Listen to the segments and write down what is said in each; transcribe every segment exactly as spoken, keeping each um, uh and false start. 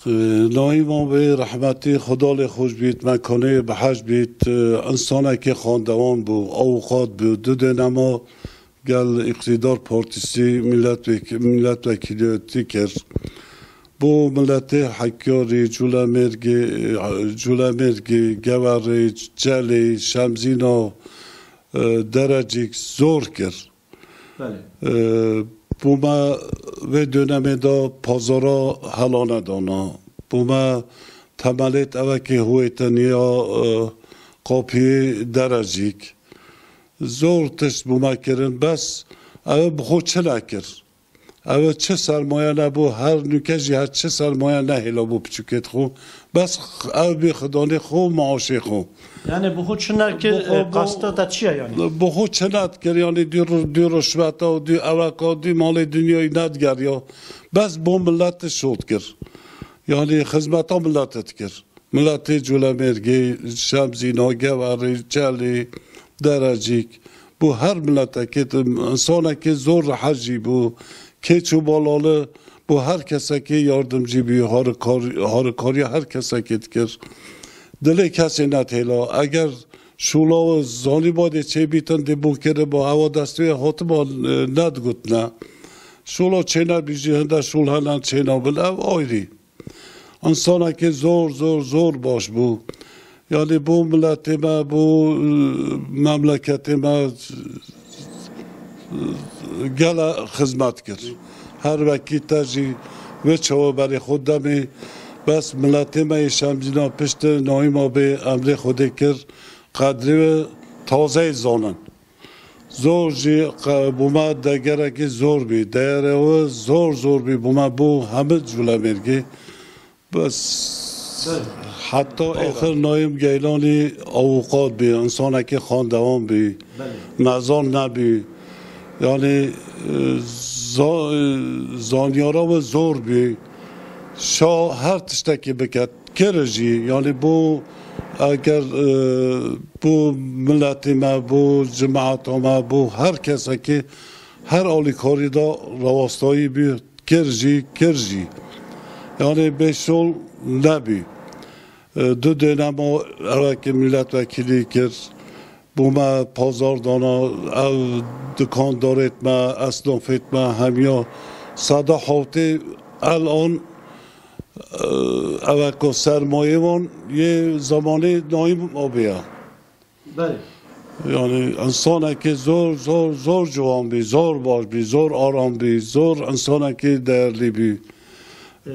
Naîma wê rehmetî, Xuda lê xweş bît, mekanê bi hej bît, insanekî xandewan bû, awqat bû, du dönema gel îqtîdar partîsî milletwek-, milletvekîliyetî kir. Bo miletê Hekarî, Culemêrgê, Culemêrgê, Geverê, Celê, Şemzîna, e, Derecîk zor kir. Belê. E, bo me vê dönemê de pazara helane dana. Bo me temelêt evekê huêteniya, e, qapiyê Derecîk. Zor tişt bo me kirin, bes ew bi xwe çi nekir? Ew çi sermaye nebû, her nûke jî her çi sermaye nehêla bo piçûkêt xwe. Bes ew bî xidanê xwe û maaşê xwe. Yani bi xwe çi nekir, Bi xwe, e, bi qasta te çi ye yani? Bi xwe çi nedikir, yani dû ru-, dû rişweta û dû eweka, dû malê dinyayê nedigeriya. Bes bo millet şot kir. Yani xizmeta millet dikir. Miletê Culemêrgê, Şemzîna, Geverê, Çelê, Derecîk, bo her miletekê, insanekê zor rehet jî bû, keç û balali, bo her kesekê yardimcî bî, harikar-, harikariya her kesekê dikir. Dilê kesê netêla. Eger şûla û zanîba dê çêbîtin, dê bûn kiribû, ewa destê wê hatiba, e, nedigotine. Şûla çênebî jî hinde şûl hene çênabin, ev ayrî. Însanekî zor, zor, zor baş bû. Yanî bo miletê me, bo, e, memleketê me, e, gele xizmet kir. Her wekî te jî wê çawa berê xwe demê, bes miletê me yê Şemzîna piştî Naîma bê emrê Xwedê kir, qedrê wê tazeyê zanin. Zor jî qe-, bo me degerekî zor bî. Deyerê wê zor zor bî bo me, bo hemî Culemêrgê. Bes Belê. Heta Eyvallah. Axir Naîm Geylanî awqat bî, însanekî xandewan bî, Belê. Nezan nebî. Yanî, e, za-, e, zanyara wê zor bî. Şa her tiştekî biket. Kir jî, yanî bo, eger, e, bo miletê me, bo cemaeta me, bo her kesekî her alîkarî de rawastayî bî, kir jî, kir jî. Yanî bêşol nebî. E, du dönema evekî milletvekîlî kir. Bo me pazar dana, ev dikandarêt me, esnafêt me, hemiya seda hewtê el an, e, eve ku sermayê wan yê zamanê Naîm abê ye. Belê. Yani însanekî zor, zor, zor ciwan bî, zor baş bî, zor aram bî, zor însanekî değerlî bî.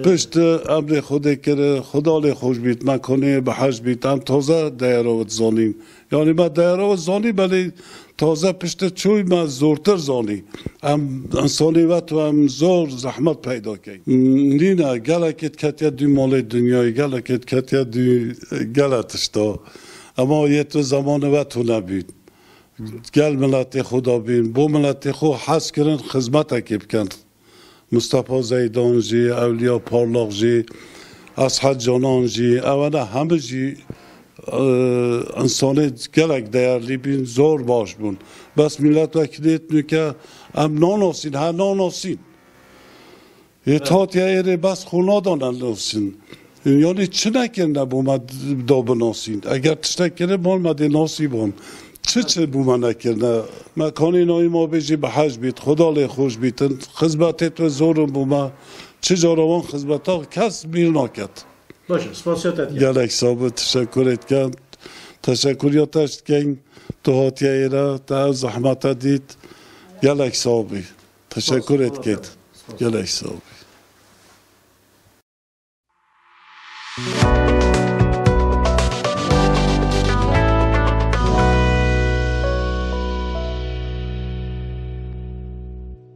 Pişt emrê Xwedê kir, Xweda lê xweş bît, me konê bi hej bît, em taze deyera wê dizanîn. Yanî me deyera wê zanî, belê taze pişt çûy me zortir zanî. Em însanî wet û em zor zehmet peyda keyn. Nîne, gelekê diketiye dû malê dinyayê, gelekê diketiye dû gele tişta. Ema yê tu zemanê wet û nebîn. Gel miletê xwe da bîn, bo miletê xwe hez kirin xizmetekê bikin. Mustafa Zeydan jî, Ewliya Parlaq jî, Eshed Canan jî, ewana hemû jî, e, însanê gelek değerlî bîn, zor baş bûn. Bes milletvekîlê nûke em nanasîn, he nanasîn. Yê hatiye êrê bes xwe nadane nasîn. Yanî çi nekirine bo me da binasîn? Eger tiştek kiribûn me dê nasîbûn. Çi çi bo me nekirine? Me kanî Naîm abê jî bi hej bît, Xweda lê xweş bîtin. Xizmetê tu zor in bo me. Çi cara wan xizmeta kes bîr naket. Baş e, spasiya te dikin. Gelek sax bî, teşekkür etken. Teşekkür ya te dikin. Tu hatiye êre, te ev zehmete dît. Gelek sax bî. Teşekkür etket. Gelek sax bî.